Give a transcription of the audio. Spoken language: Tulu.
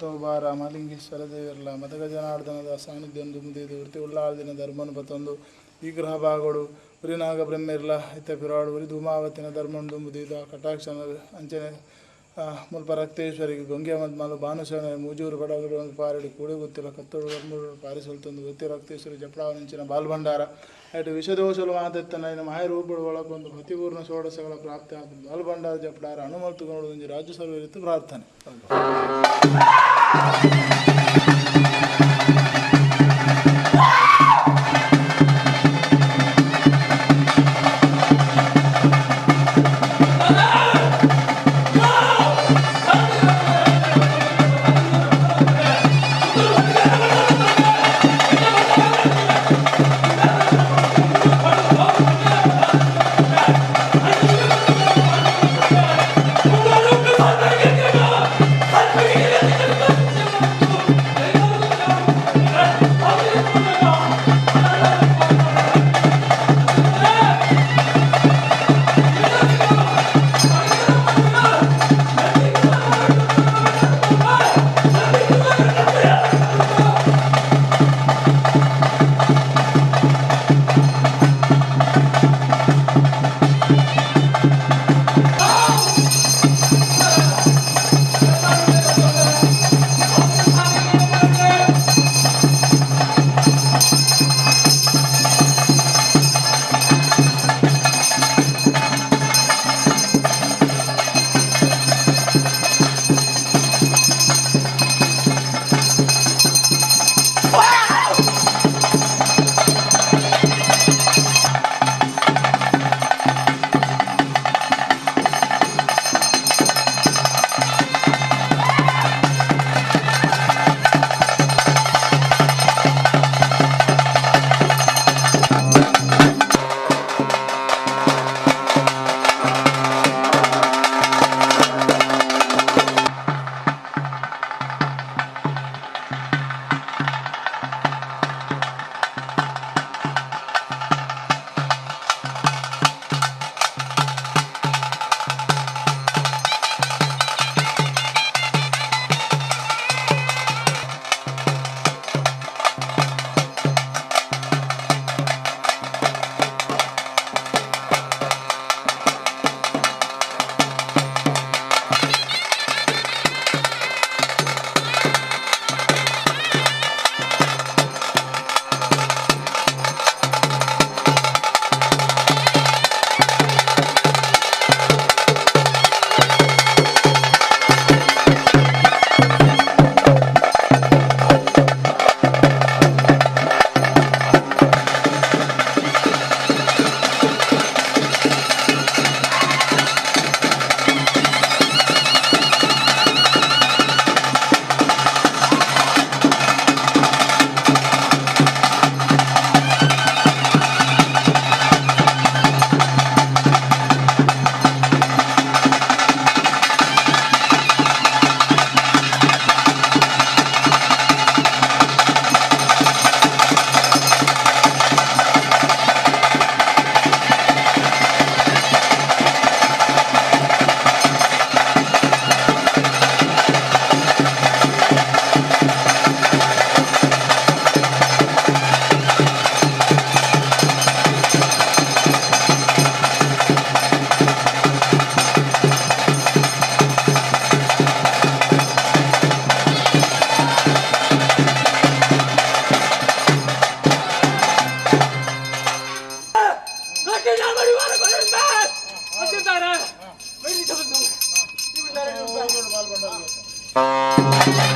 ಮತೋಬಾರ ಮಲಿಂಗೇಶ್ವರ ದೇವರ್ಲ ಮದಗಜನಾರ್ದನದ ಸಾನ್ನಿಧ್ಯ ದುಂಬುದೀದು ವೃತ್ತಿ ಉಳ್ಳಾಲ್ದಿನ ಧರ್ಮನು ಪತ್ತೊಂದು ಈ ಗ್ರಹ ಭಾಗಡು ಉರಿನಾಗ ಬ್ರಹ್ಮೆರ್ಲ ಇತ್ತ ಪಿರಾಡು ಉರಿ ಧೂಮಾವತಿನ ಧರ್ಮನು ದುಂಬುದೀದ ಕಟಾಕ್ಷನ ಅಂಚನೆ ಮುಲ್ಪ ರಕ್ತೇಶ್ವರಿಗೆ ಗೊಂಗೆ ಮಲ್ಲು ಬಾನುಸೇನ ಮೂಜೂರು ಬಡಗಡು ಒಂದು ಪಾರಡಿ ಕೂಡೆ ಗೊತ್ತಿಲ್ಲ ಕತ್ತೋಡು ಗರ್ಮೂರು ಪಾರಿಸಲ್ತೊಂದು ಗೊತ್ತಿ ರಕ್ತೇಶ್ವರಿ ಜಪಡಾವನಂಚಿನ ಬಾಲ್ಭಂಡಾರ ಐಟು ವಿಷದೋಷಲು ಮಾತೆತ್ತನ ಇನ್ನು ಮಾಯರೂಪಡು ಒಳಗೊಂದು ಪ್ರತಿಪೂರ್ಣ ಷೋಡಶಗಳ ಪ್ರಾಪ್ತಿ ಆದ ಬಾಲ್ಭಂಡಾರ ಜಪಡಾರ ಹನುಮಂತುಕೊಂಡು ಒಂಜಿ ರಾಜ್ಯ ಸರ್ವರಿತ್ತು ಪ್ರಾರ್ಥನೆ. Thank you.